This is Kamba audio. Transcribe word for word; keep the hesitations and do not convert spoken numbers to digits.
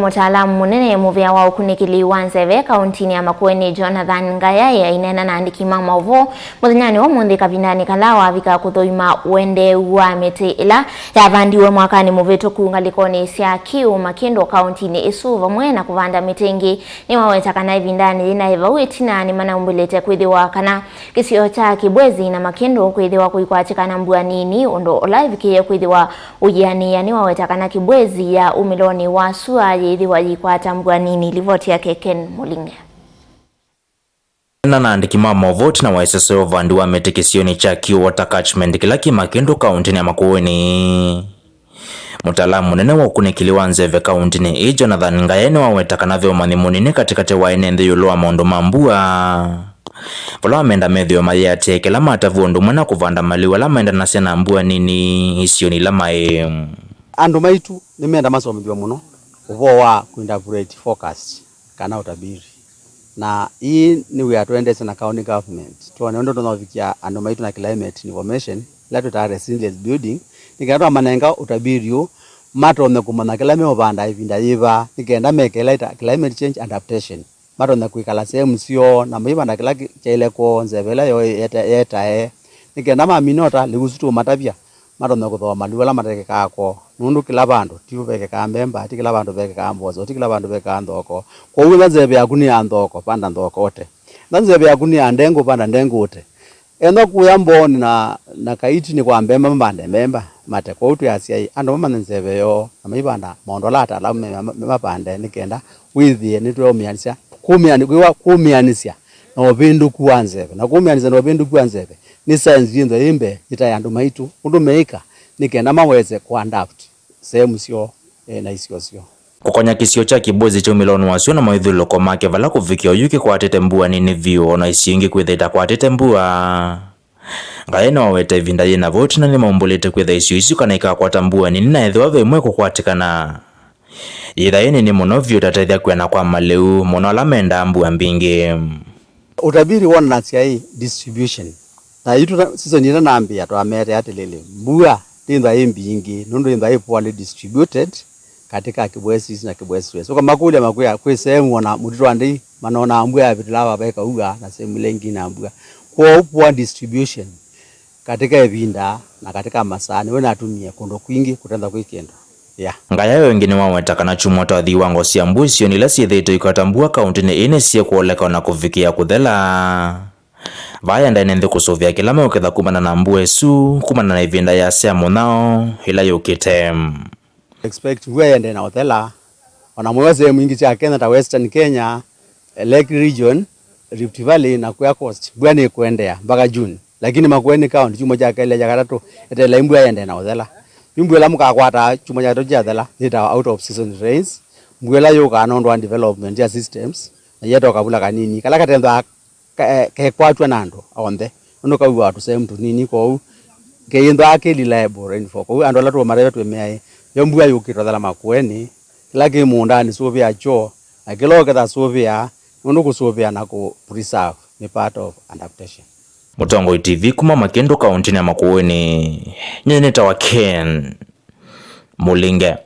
Mũtaalamu mũnene mũvĩa wa ũkunĩkĩli wa nzeve kauntinĩ ya Makueni, Jonathan Ngayaĩ, aineena na andĩki ma maũvoo mũthenyanĩ wa ũmũnthĩ kavindanĩ kala wavika kũthũima ũendeeu wa mĩtĩ ĩla yavandiwe mwakanĩ mũvĩtũku ngalĩkonĩ sya Kiu Makĩndũ kauntinĩ ĩsu, vamwe na kũvanda mĩtĩ ĩngĩ. Nĩwaweta kana ĩvindanĩ yĩnaĩ vau ĩtina nĩmanaumbũlĩte kwĩthĩwa kana kĩsio kya Kibwezi na Makĩndũ kwĩthĩwa kũikwatĩkana mbua nini, ũndũ ũla ĩvikĩie kwĩthĩwa ũyĩanĩĩa. Nĩwaweta kana Kibwezi ya umĩlonĩ wa sua yĩĩthĩwa yĩikwata mbua nini. Livoti yake Ken Mũlinge. Ena na andĩki ma maũvoo ĩtina wa ĩseso ya ũvandi wa mĩtĩ kĩsionĩ kya Kiu Water Catchment kĩla kĩ Makĩndũ kauntinĩ ya Makueni, mũtaalamu mũnene wa ũkunĩkĩli wa nzeve kauntinĩ ĩĩ, Jonathan Ngayaĩ, nĩwaweta kana ve ũmanyi mũnini katĩkatĩ wa ene nthĩ ĩũlũ wa maũndũ ma mbua, vala wamenda methĩwe mayĩatĩĩa kĩla matavw'a ũndũ ũmwe na kũvanda malĩu ala maendanasya na mbua nini isionĩ ila maĩ. Andũ maitũ nĩmenda masomethw'e mũno ũvoo wa kũinterpret forecast kana ũtabiri. Na ii nĩ wĩa tũendesye na county government, twone ũndũ tũnovikĩa andũ maitũ na climate information, ĩla twĩtaa resilience building, nĩ kenda twamanenga ũtabiri ũũ, matonye kũmanya kĩla meũvanda ĩvinda yĩva, nĩ kenda meke ĩla ĩta climate change adaptation, matonye kwĩkala sehemu syoo na maivanda kĩla kĩ- kyaĩle kwoo, nzeve ĩla yoo yeta- yetae, nĩ kenda mamina ũta lĩu ũsu tũũmatavya, matonye kũthooa malĩu ala matekekaa kwoo, nũndũ kĩla vandũ ti vekekaa mbemba, ti kĩla vandũ vekekaa mboso, ti kĩla vandũ vekaa nthoko. Kwoou ĩla nzeve yaku nĩ ya nthoko, vanda nthoko ũte. Ĩla nzeve yaku nĩ ya ndengũ, vanda ndengũ ũte. Ethĩwa kũya mboonĩ na, na kaiti nĩ kwa mbemba, mavande mbemba mate. Kwoou twĩ asyai, andũ mamanye nzeve yoo na maivanda maũndũ ala ataalamu me- me- mavande, nĩ kenda wĩthĩe nĩtweũmĩanĩsya, kũmĩanĩ- kwĩwa kũmĩanĩsya na ũvĩndũku wa nzeve. Na kũmĩanĩsya na ũvĩndũku wa nzeve nĩ science yĩnthwa yĩ mbee yĩtae andũ maitũ ũndũ meĩka, nĩ kenda maweze kũadapt sehemu syoo, eh, na isio syoo. Kũkonya kĩsio kya Kibwezi kya umĩlonĩ wa sua na maithyũlũlũko make vala kũvikĩa oyu kĩkwatĩte mbua nini vyũ, o na isio ingĩ kwĩthĩa itakwatĩte mbua. Ngayaĩ nĩwaweta ĩvinda yĩna vau ĩtina nĩmaumbũlĩte kwĩtha isio isu kana ikakwata mbua nini, na ethĩwa ve ĩmwe ĩkũkwatĩkana, yĩtha yĩ nini mũno vyũ ĩtatethya kwĩana kwa malĩu, mũno ala mendaa mbua mbingĩ. Ũtabiri wonanasya ĩ distribution. Na yu tũta- season ĩtanambĩĩa, twameete atĩlĩlĩ, mbua ndĩthwa ĩ mbingĩ nũndũ ĩthwa ĩ poorly distributed katika Kibwezi East na Kibwezi West. Ũkamakũlya makwĩa, kwĩ sehemu ona mũtitũ wa ndĩi manonaa mbua yavĩtĩla vava ĩkaua, na sehemu ila ingĩ na mbua. Kwoou poor distribution katika ĩvinda na katika masaa nĩw'o natumie kũndũ kwingĩ kũtenda kwĩ kĩndũ. Yeah. Ngayaĩ ĩngĩ nĩwaweta kana kyumwa twathi iwango sya mbua isionĩ ila syĩthĩĩtwe ikwata mbua kauntinĩ ĩĩ nĩsyĩkũoleka na kũvikĩa kũthela. Vaa ĩendae nĩ nthĩ kũsũvĩa kĩla meũketha kumana na mbua ĩsu kumana na ĩvinda yĩasa ya mũnyao ĩla yũkĩte. Expect mbua ĩendee na ũthela. Ona mũyo sehemu ingĩ sya Kenya ta Western Kenya, Lake Region, Rift Valley na kũya Coast, mbua nĩkũendeea mpaka June. Lakini Makueni County, kyumwa kya kelĩ na kya katatũ, eteelai mbua ĩendee na ũthela. Yu mbua ĩla mũkakwataa kyumwa kya katatũ kyathela yĩtawa out of season rains, mbua ĩla yũkaa nũndũ wa development ya systems, na yĩetoa kavula kanini kala katethwaa ke- kekwatw'a na andũ onthe, nũndũ kauaa tũsehemu tũnini, kwoou keyĩthwaa kĩ reliable rainfall. Kwoou andũ ala tũũmatavya twĩmeae, yo mbua yũkĩte ũthela Makueni, kĩla kĩ mũũndanĩ sũvĩa kyoo, na kĩla ũketha sũvĩa, nũndũ kũsũvĩa na kũ preserve nĩ part of adaptation. Mũtongoi T V kuma Makĩndũ kauntinĩ ya Makueni, nyie nĩtawa Ken Mũlinge.